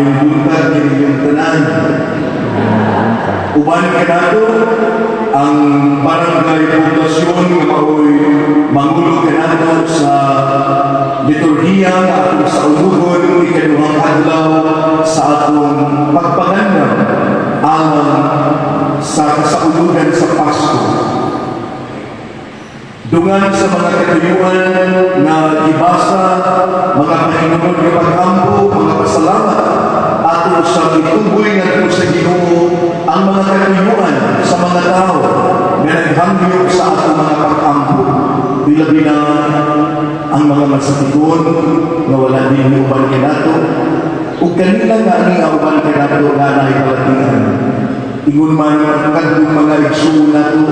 Maayong buntag kaninyong tanan. Uban kanato ang barangay poblasyon nga maoy mangulo kanato sa liturhiya nga atong saulugon ikaduhang adlaw sa atong pagpangandam alang sa kasaulugan sa Pasko. Dungan sa mga katuyuan na gibasa, mga pahinungod nga pag-ampo, mga pasalamat, ato sa ituboy ngadto sa Ginoo ang mga katuyuan sa mga tao nga naghangyo sa atong mga pag-ampo. Ilabi na ang mga masakiton nga wala dinhi uban kanato ug kanila nga ani uban kanato nga naay balatian. Ingon man ang kadtong mga igsuon nato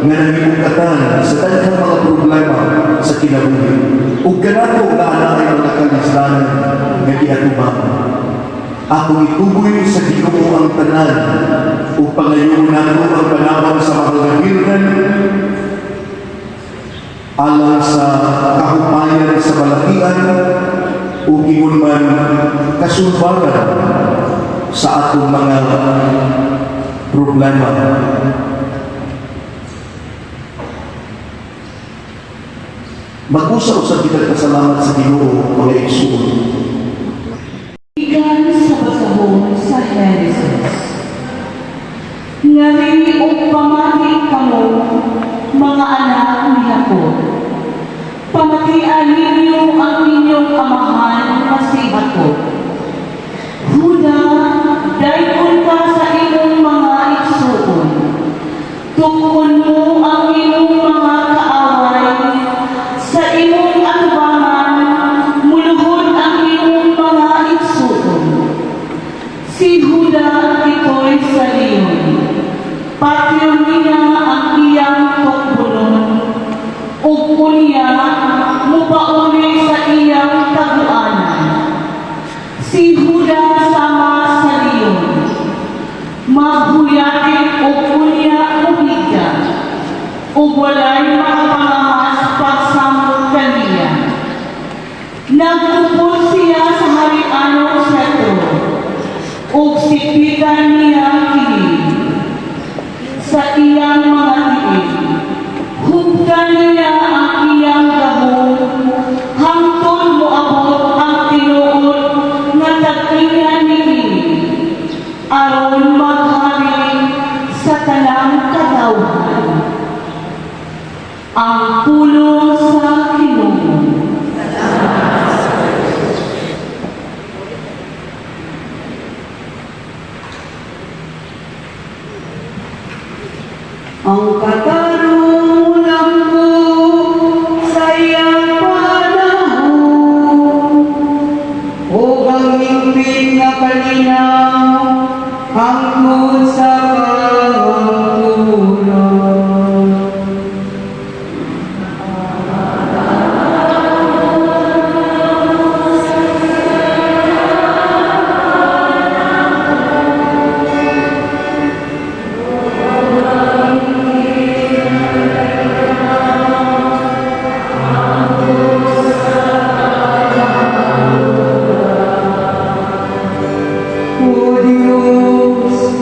nga nangibugatan sa daghang mga problema sa kinabuhi. Ug kanato nga anaay mga kalisdanan nga giatubang. Akong ituboy sa Ginoo ang tanan ug pangayoon nato ang panabang sa Mahal nga Birhen alang sa kahupayan sa balatian ug ingon man kasulbaran sa atong mga problema. Mag-usa usab kita pasalamat sa Ginoo, mga igsuon. Gikan sa basahon sa Henesis. Ngari og pamati kamo, mga anak ni Jacob. Pamatian ninyo ang inyong amahan nga si Jacob. Huda, dayon ka sa imong mga igsuon. Tukon mo ang imong mga kaaway. Sa imong atubangan, muluhod ang imong mga igsuon. Si Huda ito'y sa leon. Patyon niya ang iyang tukbonon. Ug unya, mupauli sa iyang taguanan. Si Huda sama sa leon. Maghuyatin ug unya muhigda. Ug walay makapangamas pagsamot kaniya. Nagtupon siya sa harianong setro, ug sipitan niya kini sa iyang mga tiil. Hugtan niya ang iyang gahom, hangtod moabot ang tinuod nga tag-iya niini, aron maghari sa tanang katawhan. Ang pulong sa Ginoo. Ang katarong ko sa iyang panahon ug ang hingpit nga kalinaw hangtod sa kahangturan. O Diyos,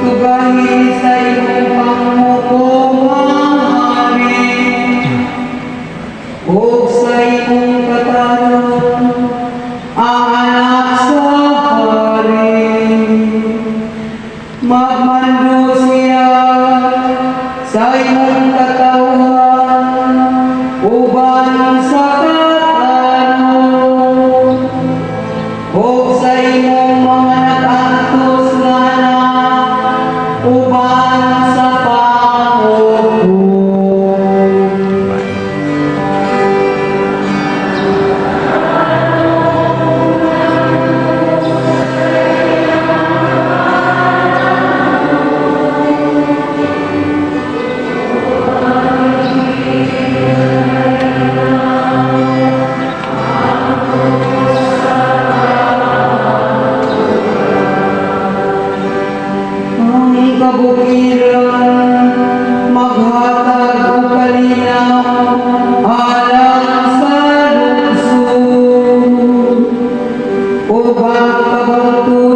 tugahi sa imong panghukom ang hari, ug sa imong katarong ang anak sa hari. Magmando siya sa imong katawhan uban sa katarong ug sa imong mga nag-antos nga anak uban sa panghukom. Ang kabukiran maghatag og kalinaw alang sa lungsod, ug ang kabangturan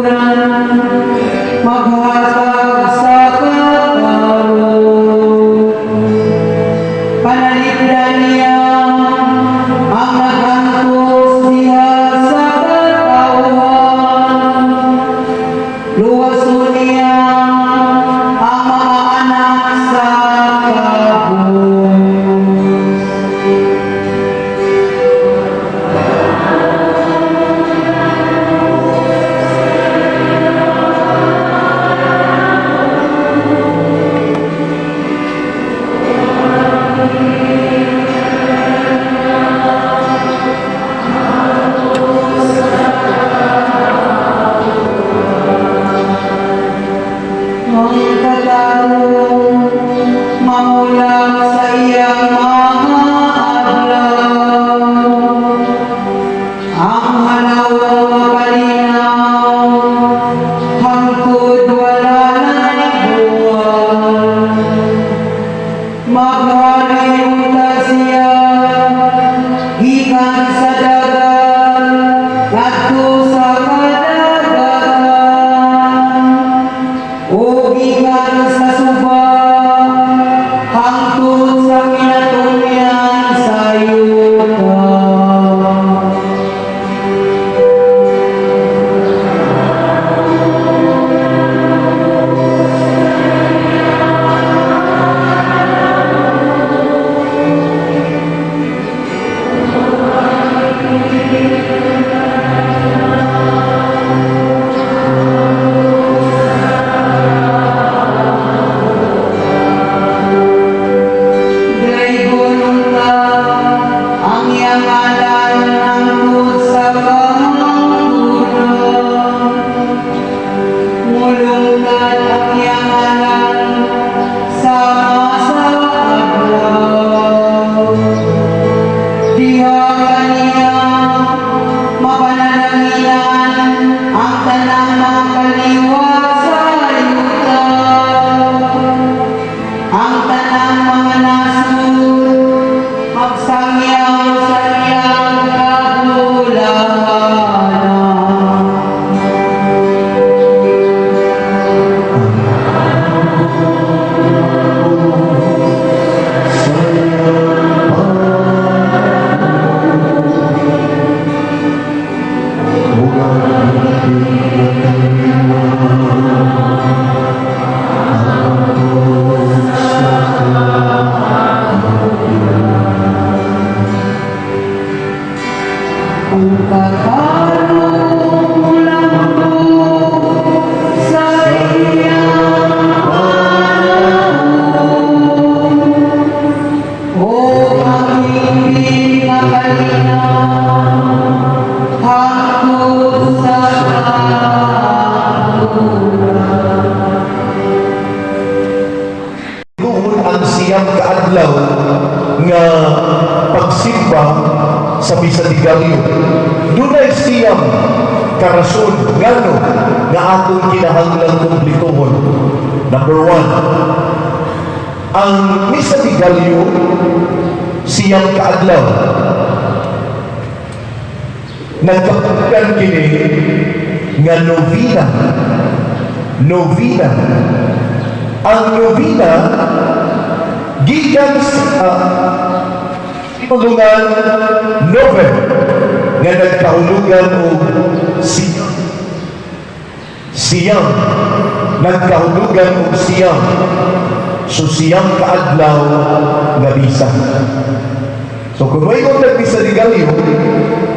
sa Misa de Gallo. Dunay 9 karason ngano nga atong kinahanglang kumplituhon. Number 1, ang Misa de Gallo 9 kaadlaw. Nagkapukan kini nga novena. Novena. Ang novena gikan sa pinulungan "noven" nga nagkahulugan og 9. Nagkahulugan og 9. So 9 kaadlaw nga misa. So kung may kung Misa de Gallo,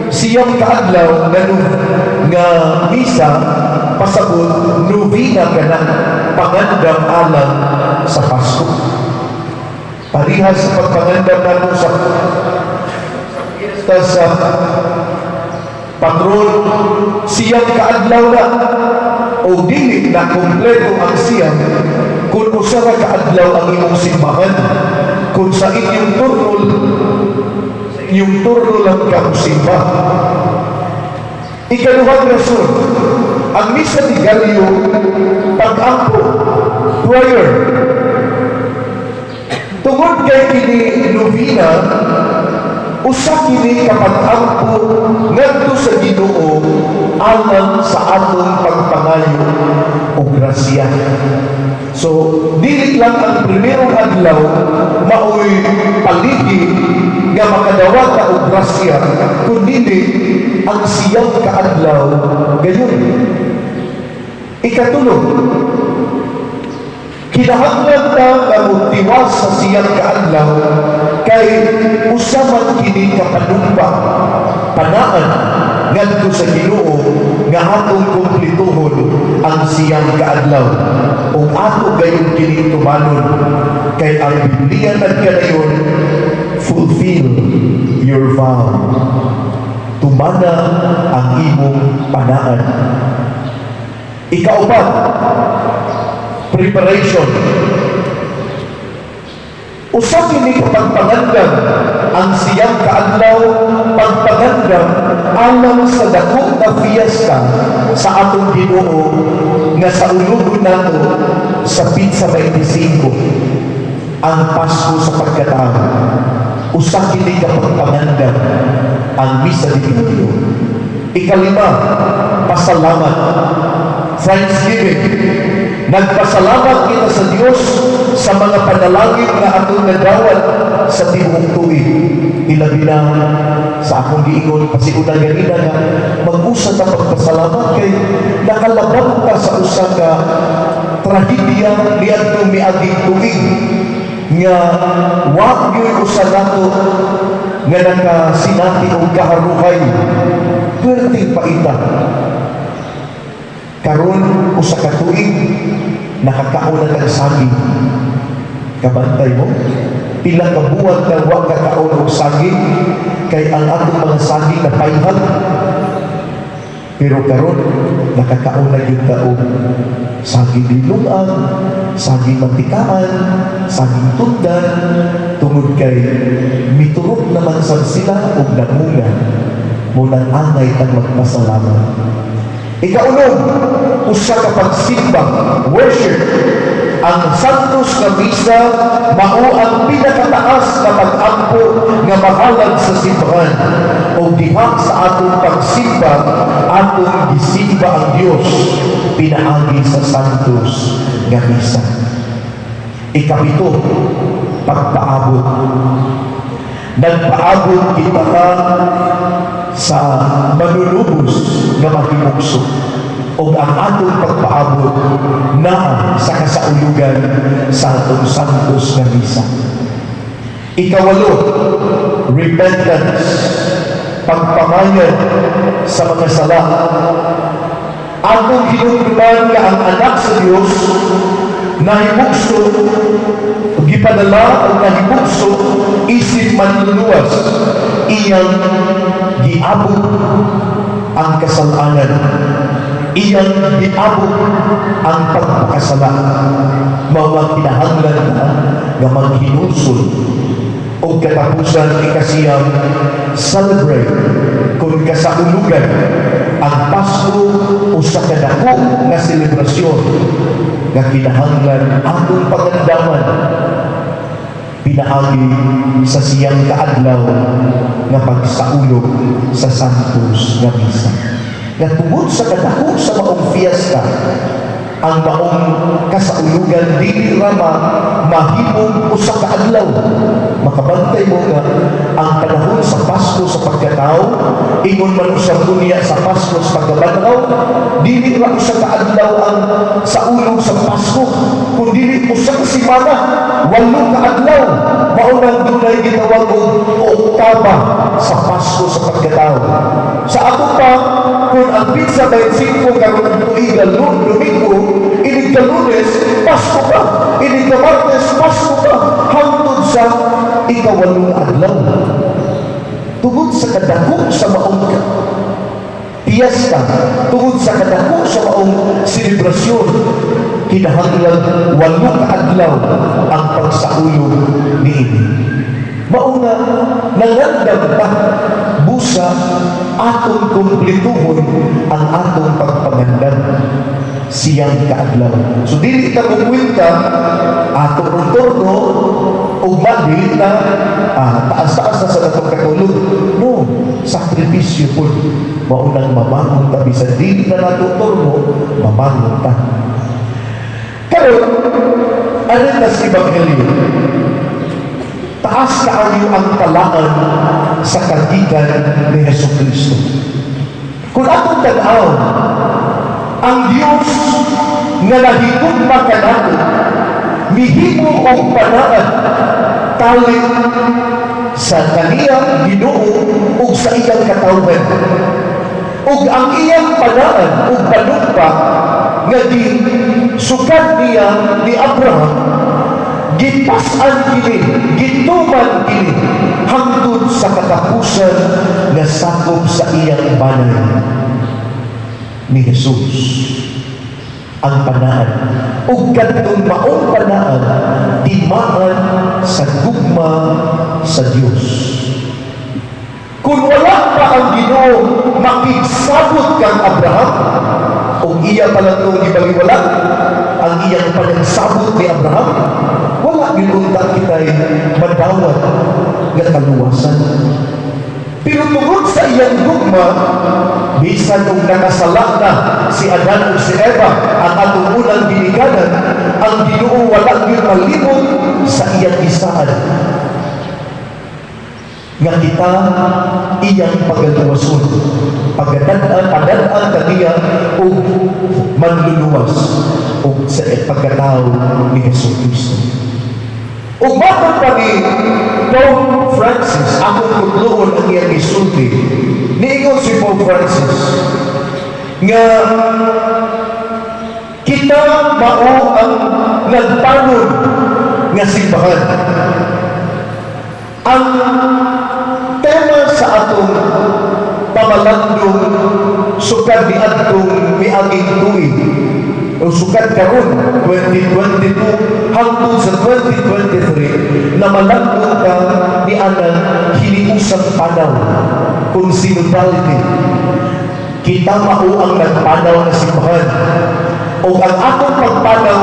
9 kaadlaw nga, no, nga misa, pasabot novena kana, pangandam alang sa Pasko. Parihas sa pagpangandam nato sa fiesta sa patron, 9 kaadlaw na, o dili na kompleto ang 9 kung usa ra kaadlaw ang imong simbahan, kung sa inyong turno lang ka mosimba. Ikaduhang rason, ang Misa de Gallo, pag-ampo, prayer. Tungod kay kini novena, usa kini ka pag-ampo ngadto sa Ginoo alang sa atong pagpangayo og grasya. So, dili lang ang primerong adlaw maoy paligi nga makadawata og grasya, kundi ang 9 kaadlaw gayon. Ikatulo, kinahanglan ta nga motiwas sa 9 kaadlaw kay usa man kini ka panumpa, panaan ngadto sa Ginoo nga atong kumplituhon ang 9 kaadlaw ug ato gayon kini tumanon, kay ang Biblia nagkanayon, "Fulfill your vow," tumana ang imong panaan. Ikaupat, preparation. Usa kini ka pagpangandam ang 9 kaadlaw, pagpangandam alang sa dako nga fiesta sa atong Ginoo nga saulugon nato sa petsa 25, ang Pasko sa Pagkatao. Usa kini ka pagpangandam ang Misa de Gallo. Ikalima, pasalamat. Thanksgiving. Nagpasalamat kita sa Dios sa mga panalangin nga atong nadawat sa tibuok tuig. Ilabi na sa akong giingon pasiuna ganina nga mag-usa ta pagpasalamat kay nakalabang ta sa usa ka trahedya niadtong miaging tuig nga wa gyud usa nato nga nakasinati og kaharuhay, perting paita. Karon usa ka tuig, nakakaon na tag saging. Kabantay mo pila ka buwan ka wa kakaon og saging kay ang atong mga saging na payhag, pero karon nakakaon na gyud ta og saging dinungan, saging mantikaan, saging tundan, tungod kay miturok naman sad sila og namunga. Mao nang angay tang magpasalamat. Ikaunom, usa ka pagsimba, worship. Ang Santos nga Misa mao ang pinakataas nga pag-ampo nga mahalad sa simbahan. O diha sa atong pagsimba, atong gisimba ang Dios pinaagi sa Santos nga Misa. Ikapito, pagpaabot. Nagpaabot kita ka sa manunubos nga mahimugso ug ang atong pagpaabot naa sa kasaulugan sa atong Santos nga Misa. Ikawalo, repentance, pagpamayad sa mga sala. Atong hinumduman nga ang Anak sa Dios nahimugso, gipadala o nahimugso isip manluluwas. Iyang giabot ang kasalanan. Iyang giabot ang pagpakasala. Mao nga kinahanglan ta nga maghinulsol. O katapusan, ikasiyam, celebrate kung kasaulugan. Ang Pasko usa ka dako nga selebrasyon nga kinahanglan atong pangandaman pinaagi sa siyang kaadlaw nga pagsaulog sa Santos nga Misa. Nga tungod sa kadako sa maong fiesta, ang maong kasaulugan dili rama mahimong usa ka adlaw. Makabantay mo nga ang panahon sa Pasko sa pagkatao, ingon man usab unya sa Pasko sa pagkabanhaw, dili ra usa ka adlaw ang saulog sa Pasko, kundi usa ka semana, 8 ka adlaw. Mao nang dunay gitawag og oktaba sa Pasko sa pagkatao. Sa ato pa, kung ang petsa 25 karon ng tuiga, Domingo, inig ka Lunes, Pasko pa. Inig ka Martes, Pasko pa. Hangtod sa 8 adlaw. Tungod sa kadako sa maong piyesta, tungod sa kadako sa maong selebrasyon, kinahanglan 8 ka adlaw ang pagsaulog niini. Mao nga nangandam ta busa atong kumpletuhon ang atong pagpangandam siyang kaadlaw. So dili ta kukwenta ato rong turno, ugma dili na, taas-taas na sa atong katulog. No, sakripisyo pud. Mao nang mamangon ta bisan dili na nato turno, mamangon ta. Karon, ano ta sa Ebanghelyo? Taas kaayo ang talaan sa kagikan ni Hesus Kristo. Kung atong tan-aw, ang Dios nga nahigugma kanato, mihimo og panaad tali sa kaniyang Ginoo ug sa iyang katawhan. Ug ang iyang panaad ug panumpa nga di sukad niya ni Abraham, gipas-an kini, gituman kini hangtod sa katapusan nga sakop sa iyang banay ni Jesus ang panaad. Ug kadtong maong panaad timaan sa gugma sa Dios. Kung wala pa ang Ginoo makigsabot kang Abraham, ug iya pa lang itong gibaliwala ang iyang panagsabot ni Abraham, wala gyud unta kita'y madawat nga kaluwasan. Pero tungod sa iyang gugma, bisan og nakasala na si Adan ug si Eva, ang atong unang ginikanan, ang Ginoo wala gyud malimot sa iyang gisaad nga kita iyang pagaluwason, pagdad-an, padad-an kaniya og manluluwas og sa pagkatao ni Hesus Kristo. Ug matod pa ni Pope Francis, akong kutloon ang iyang gisulti. Niingon si Pope Francis nga kita mao ang nagpanod nga simbahan. Ang tema sa atong pamalandong sukad ni adtong miaging tuig o sukad karon 2022 hangtod sa 2023 na malandong ka ni anang hiniusang panaw kung synodality. Kita mao ang nagpanaw na simbahan o ang atong pagpanaw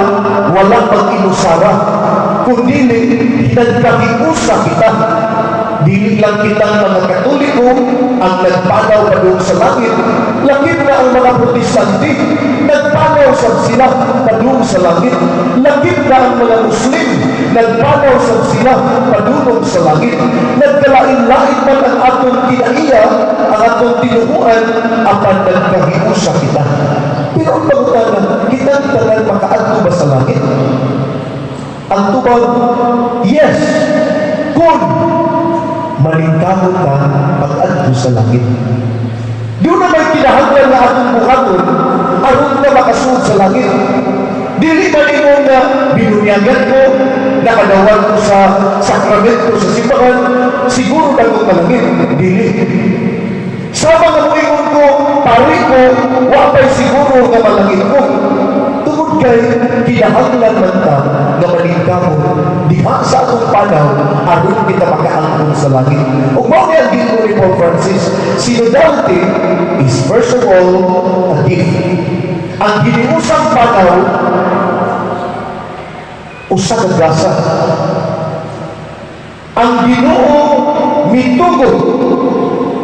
wala pag-inusara, kundi nagkahiusa kita. Dili lang kitang mga Katoliko ang nagpanaw padung sa langit, lakip na ang mga Protestante, nagpanaw sab sila padung sa langit. Lakip na ang mga Muslim, nagpanaw sab sila padulong sa langit. Nagkalain-lain man ang atong kinaiya, ang atong tinuhuan, apan nagkahiusa kita. Pero ang pangutana, kitang tanan makaadto ba sa langit? Ang tubag, yes, kung maningkamot ta pag-adto sa langit. Duna may kinahanglan nga atong buhaton aron ta makasud sa langit. Dili man imo nga binunyagan ko, nakadawat ko sa sakramento sa simbahan, siguro na ko malangit. Dili. Sa mga muingon ko, pari ko, wa pa'y siguro nga malangit ko. Tungod kay kinahanglan man ta nga maningkamot diha. diha sa atong panaw aron kita makaangkon sa langit. Ug mao ni ang giingon ni Pope Francis, synodality is first of all a gift. Ang giniusang panaw, usa ka grasa. Ang Ginoo mitugot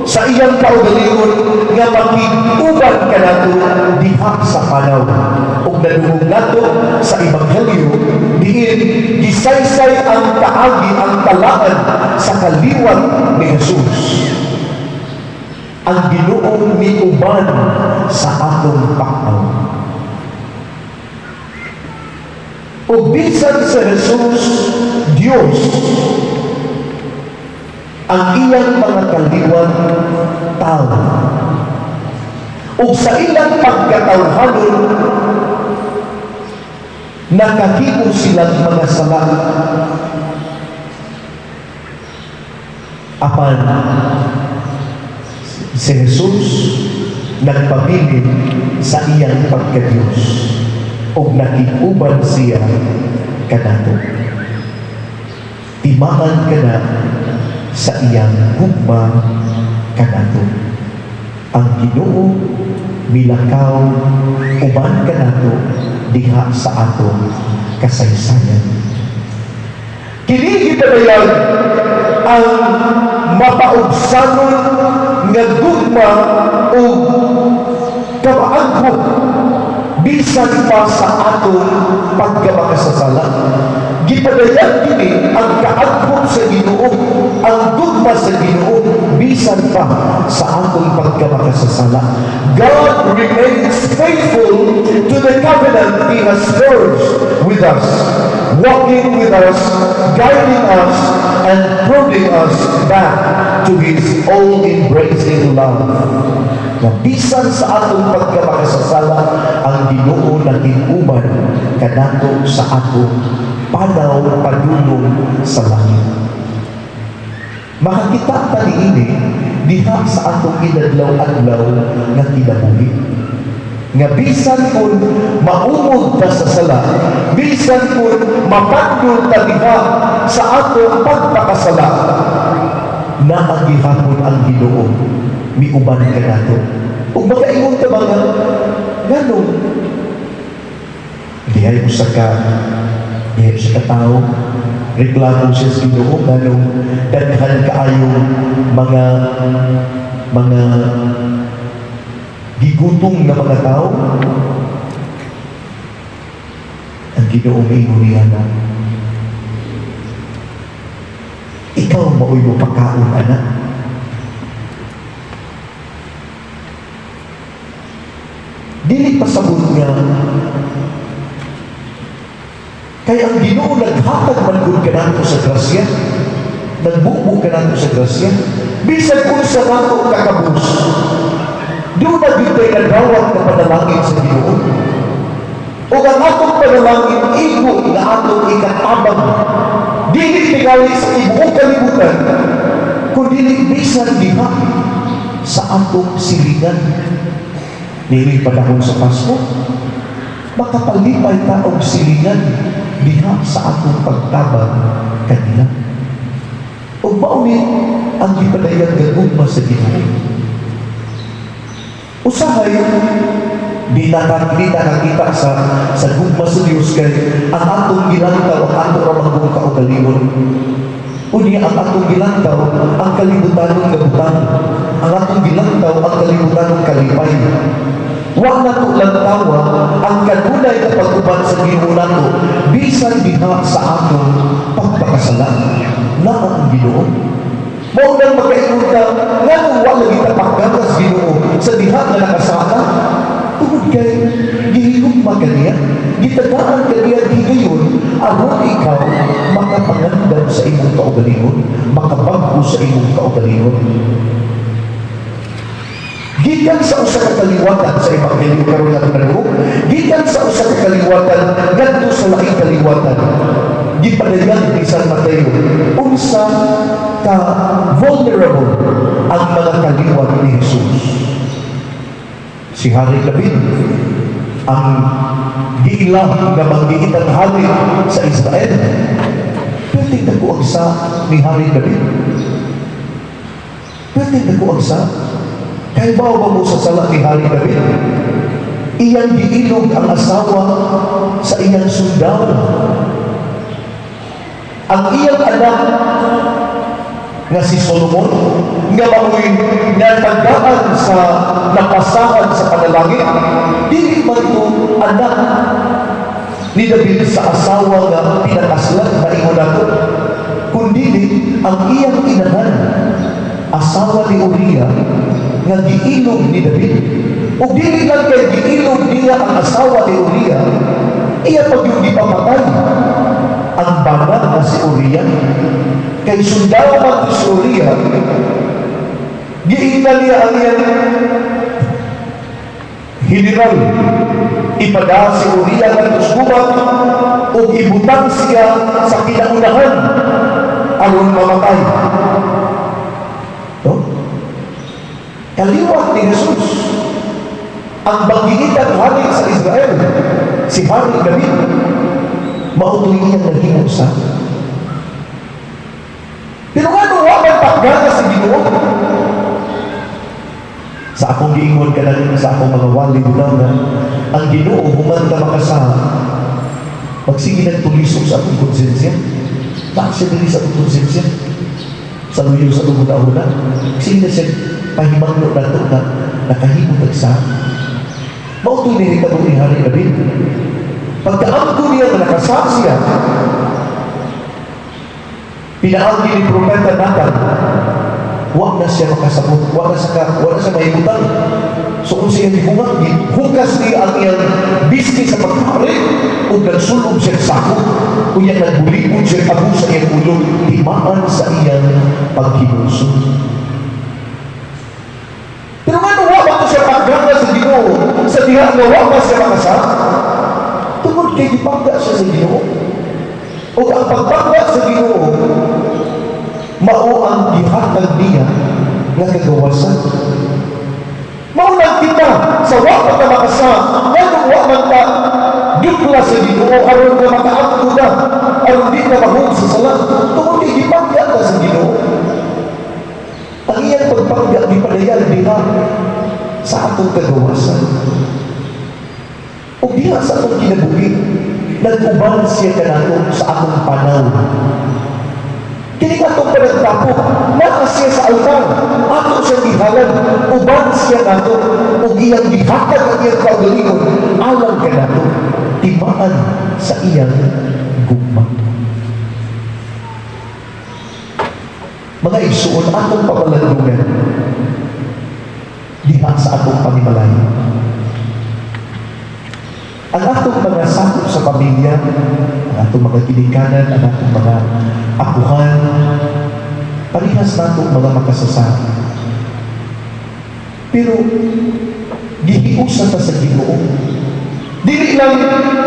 sa iyang kaugalingon nga makig-uban kanato diha sa panaw. Ug nadungog nato sa Ebanghelyo diin gisaysay ang kaagi, ang talaan sa kaliwat ni Jesus. Ang Ginoo miuban sa atong panaw. Ug bisan sa Jesus Dios, ang iyang mga kaliwat tao. Ug sa ilang pagkatawhanon, nakahimo silang mga sala. Apan si Jesus nagpabilin sa iyang pagka-Diyos ug nakig-uban siya kanato. Timaan ka na sa iyang gugma kanato. Ang Ginoo milakaw uban kanato diha sa atong kasaysayan. Kini gipadayag ang mapaubsanon nga gugma ug kamaagho bisan pa sa atong pagkamakasasala. Gipadayag kini ang kaagho sa Ginoo, ang gugma sa Ginoo bisan pa sa atong pagkamakasasala. God remains faithful to the covenant He has forged with us, walking with us, guiding us, and pruning us back to His all-embracing love. Na bisan sa atong pagkamakasasala, ang Ginoo nakig-uban kanato sa atong panaw padulong sa langit. Makakita ta niini diha sa atong inadlaw-adlaw nga kinabuhi. Nga bisan kung maumod ta sa sala, bisan kung mapandol ta diha sa atong pagpakasala, naa gihapon ang Ginoo miuban kanato. Ug makaingon ka ba nga nganong dihay usa ka tawo, reklamo siya sa Ginoo nganong daghan kaayo mga gigutom nga mga tao? Ang Ginoo miingon niya na, "Ikaw maoy mo pakaon, anak." Dili pasabot nga kay ang Ginoo naghatag man gud kanato sa grasya, nagbubo kanato sa grasya, bisan unsa nato kakabus, duna gyud tay nadawat nga panalangin sa Ginoo. Ug ang atong panalangin igo nga atong ikatabang dili tingali sa tibuok kalibutan, kundi bisan diha sa atong silingan. Niining panahon sa Pasko, makapalipay ta og silingan diha sa atong pagtabang kanila. Ug mao ni ang gipadayag nga gugma sa Ginoo. Usahay di ta nakita sa gugma sa Dios kay ang atong gilantaw ang ato ra man kaugalingon. Unya ang atong gilantaw ang kalibutanon nga butang. Ang atong gilantaw ang kalibutanon kalipay. Wa nato lantawa ang kanunay nga pag-uban sa Ginoo nato bisan diha sa atong pagpakasala. Naa ang Ginoo. Mao nang makaingon ka, nganong wa lagi ta paggagas Ginoo sa diha nga nakasala? Tungod kay gihigugma ka niya, gitagaan ka niya gigayon aron ikaw makapangandam sa imong kaugalingon, makabag-o sa imong kaugalingon. Gikan sa usa ka kaliwatan sa Ebanghelyo karon nga nadungog, gikan sa usa ka kaliwatan ngadto sa laing kaliwatan, gipadayag ni San Mateo unsa ka vulnerable ang mga kaliwat ni Jesus. Si Hari David ang giila nga manggiitang hari sa Israel. Pero dako ang sa ni Hari David. Pwede dako ang sa. Kay ba mo sa sala ni Hari David? Iyang giilog ang asawa sa iyang sundao. Ang iyang anak nga si Solomon, nga mao'y natagaan sa napasahan sa panalangin, dili man to anak ni David sa asawa nga pinakaslan na ingon nato, kundi ang iyang inahan, asawa ni Uriah nga giilog ni David. Ug dili lang kay giilog niya ang asawa ni Uriah, iya pag yung gipapatay ang bana nga si Uriah. Kay sundao man to si Uriah, giingnan niya ang iyang general, ipada si Uriah ngadto sa gubat ug ibutang siya sa kinaunahan aron mamatay. No? Kaliwat ni Jesus, ang banggiitan hari sa Israel, si Hari David, mao to'y iyang nahimo sa. Pero nga wa man pakgana sa Ginoo? Sa akong giingon kanang sa akong mga wali bitaw na ang Ginoo, human ta makasala, magsige nagtulisok sa akong konsensya. Bakit siya dili sa akong konsensya? Sa luyo sa atong huna-huna. Sige na siya pahimangno nato na nakahimo tag sa. Mao to nihitabo ni Hari David. Pagkaamgo niya na nakasala siya, pinaagi ni Propeta Nathan, wa na siya makasabot, wa na siya mahimutang. So kung siya gihungat, hukas niya ang iyang bisti sa pagpari, ug nagsulob siya sa sako, unya nagbulikod siya abo sa iyang ulo, timaan sa iyang paghinulsol. Pero nga wa ba to siya paggana sa Ginoo sa diha nga wa pa siya makasala? Tungod kay gipangga siya sa Ginoo. Ug ang pagpangga sa Ginoo mao ang gihatag niya nga kagawasan. Mao lang kita sa wa pa ta makasala, nganong wa man ta dupla sa Ginoo aron nga makaamgo na, aron di na mahug sa sala? Tungod kay gipangga ta sa Ginoo. Ang iyang pagpangga gipadayan diha sa atong kagawasan. Ug diha sa atong kinabuhi, nag-uban siya kanato sa atong panaw. Kini atong panagtapok, naa siya sa altar, ato siya gihalad, uban siya nato, ug iyang gihatag ang iyang kaugalingon alang kanato, timaan sa iyang gugma. Mga igsuon, atong pamalandungan diha sa atong panimalay. Ang atong mga sakop sa pamilya, ang atong mga ginikanan, ang atong mga apuhan, parehas nato mga makasasala. Pero gihiusa ta sa Ginoo. Dili lang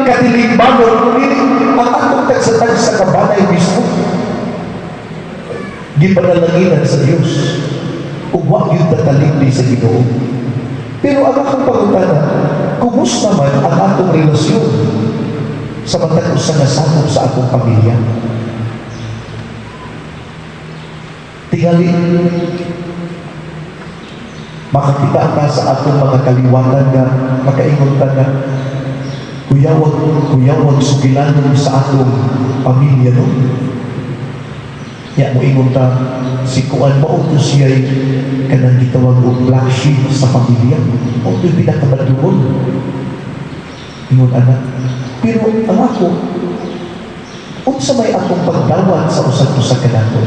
katiligbanon, dili ang atong tagsa-tagsa ka banay mismo. Gipanalanginan sa Dios. Ug wa gyud ta talikdi sa Ginoo. Pero ang akong pangutana, kumusta man ang atong relasyon sa matag usa nga sakop sa atong pamilya? Tingali, makakita ta sa atong mga kaliwatan nga makaingon ta nga kuyawag, kuyawag sugilanon sa atong pamilya, no? Ya mo ingon ta, si kuan mao to siya kanang gitawag og black sheep sa pamilya. Mao to pinakamadlungon. Ingon ana. Pero ang ako, unsa may akong pagdawat sa usag-usa kanato?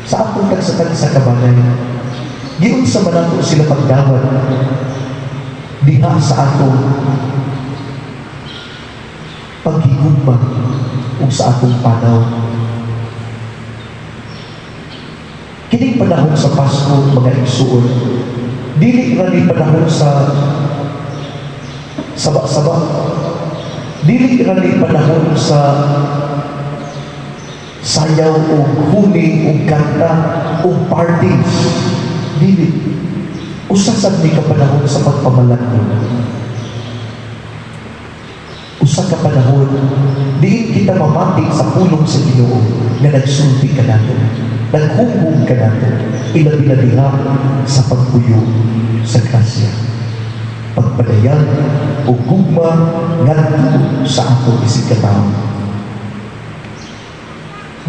Sa akong tagsa-tagsa ka banay, giunsa man nato sila pagdawat diha sa atong paghigugma ug sa atong panaw? Kining panahon sa Pasko, mga igsuon, dili ra ni panahon sa saba-saba. Dili ra ni panahon sa sayaw o huni o kanta o parties. Dili. Usa sad ni ka panahon sa pagpamalandong. Usa ka panahon Diin kita mamati sa pulong sa Ginoo nga nagsulti kanato, naghubog kanato, ilabi na diha sa pagpuyo sa grasya, pagpadayag o gugma ngadto sa atong isigkatawo.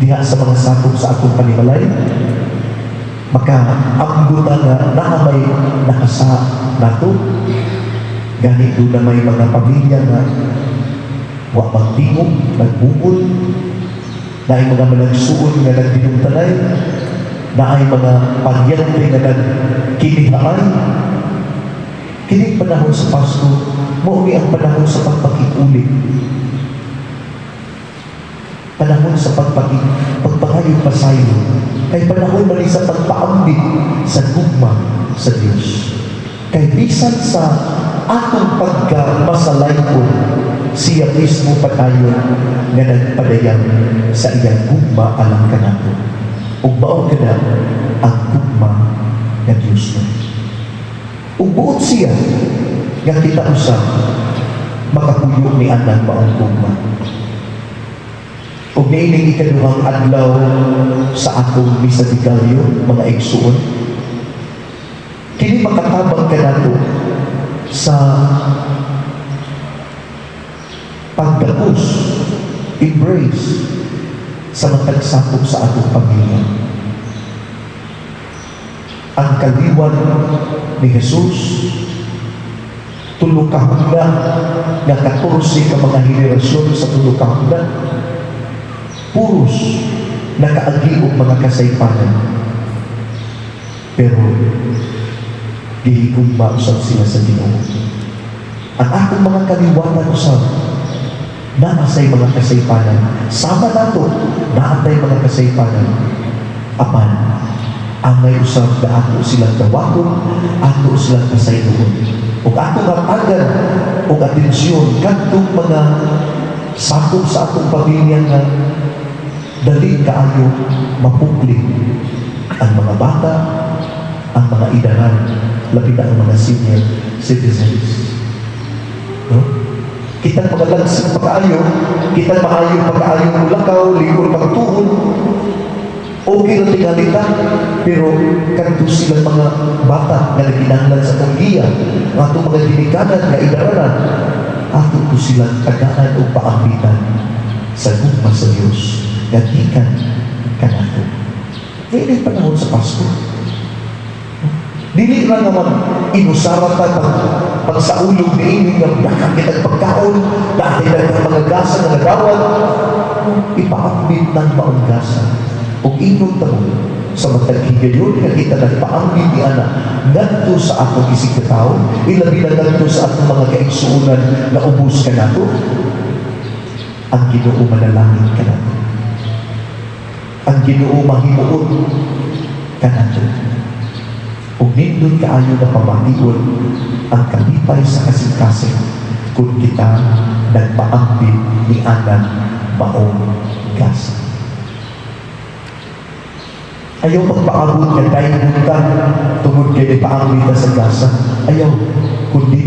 Diha sa mga sakop sa atong panimalay, makaambutan nga naa may nakasa nato. Gani duna may mga pamilya nga wa magtingog, nagbukod, naay mga managsuon nga nagdinumtanay, naay mga paryente nga nagkinihaay. Kining panahon sa Pasko, mao ni ang panahon sa pagpakikuli. Panahon sa pagpangayog pasaylo. Kay panahon man ni sa pagpaambit sa gugma sa Dios. Kay bisan sa atong pagka masalaypon, siya mismo patayon nga nagpadayag sa iyang gugma alang kanato. Ug mao kana ang gugma nga Dios no. Ug buot siya nga kita usab makapuyo ni anang maong gugma. Ug niining ikaduhang adlaw sa akong Misa de Gallo, mga igsuon, kini makatabang kanato sa pagdakos, embrace sa matag sakop sa atong pamilya. Ang kaliwat ni Jesus, tulo ka hugna, nga 14 ka mga henerasyon sa tulo ka hugna, puros nakaagi og mga kasaypanan. Pero gihigugma usab sila sa Ginoo. Ang atong mga kaliwatan usab naa say mga kasaypanan. Sama nato, naatay mga kasaypanan. Apan, angay usab na ato silang dawaton, ato silang pasayloon. Ug atong hatagan og atensyon kadtong mga sakop sa atong pamilya nga dali kaayo mapukli, ang mga bata, ang mga idaran, labi na ang mga senior citizens. No? Kitang mga lagsing pagkaayo, kitang maayo pagkaayo mulakaw, likod pagtuon, okay na tingali ta, pero kadto silang mga bata nga nagkinahanglan sa atong giya, ang atong mga ginikanan nga idaranan, ato ko silang tagaan o paambitan sa gugma sa Dios nga gikan kanato. Dili panahon sa Pasko. Dili lang naman inusara ta pag pagsaulog ni ini nga daghang kitag pagkaon, dahil daghang mga gasa nga nagawad, ipaambit ng maong gasa. Ug ingon ta mo sa matag higayon nga kita nagpaambit ni ana ngadto sa atong isigkatawo, ilabi na ngadto sa atong mga kaigsuonan nga ubos kanato, ang Ginoo manalangin kanato. Ang Ginoo mahimuot kanato. Ug nindot kaayo na pamation ang kalipay sa kasing-kasing kung kita nagpaambit ni anang maong gasa. Ayaw magpaabot nga dahil ta tungod kay ipaambit ta sa gasa. Ayaw, kundi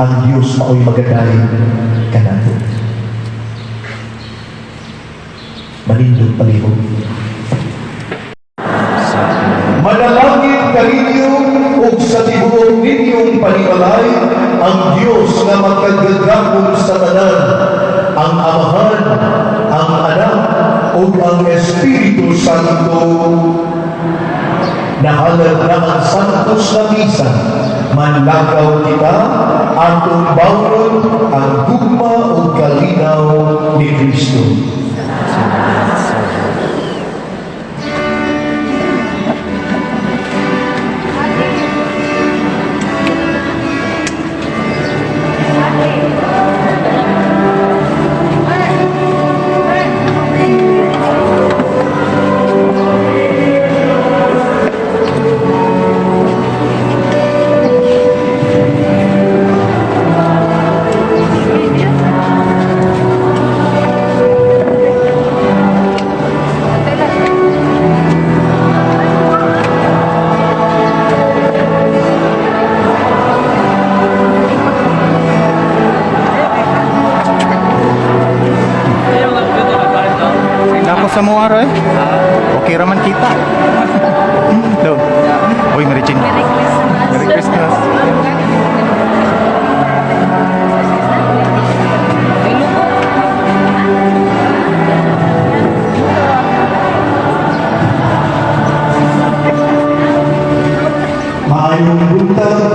ang Diyos mao'y magaday kanato. Manindot palihog. Manalangin kaninyo ug sa tibuok ninyong panimalay ang Dios nga makagagahom sa tanan, ang Amahan, ang Anak, ug ang Espiritu Santo. Nahalad na ang Santos na Misa. Manlakaw kita, atong bawon ang gugma ug kalinaw ni Kristo. Mo ara eh. Okay raman kita. Do. Uy, Mary Jane. Merry Christmas. Merry Christmas. Maayong buntag.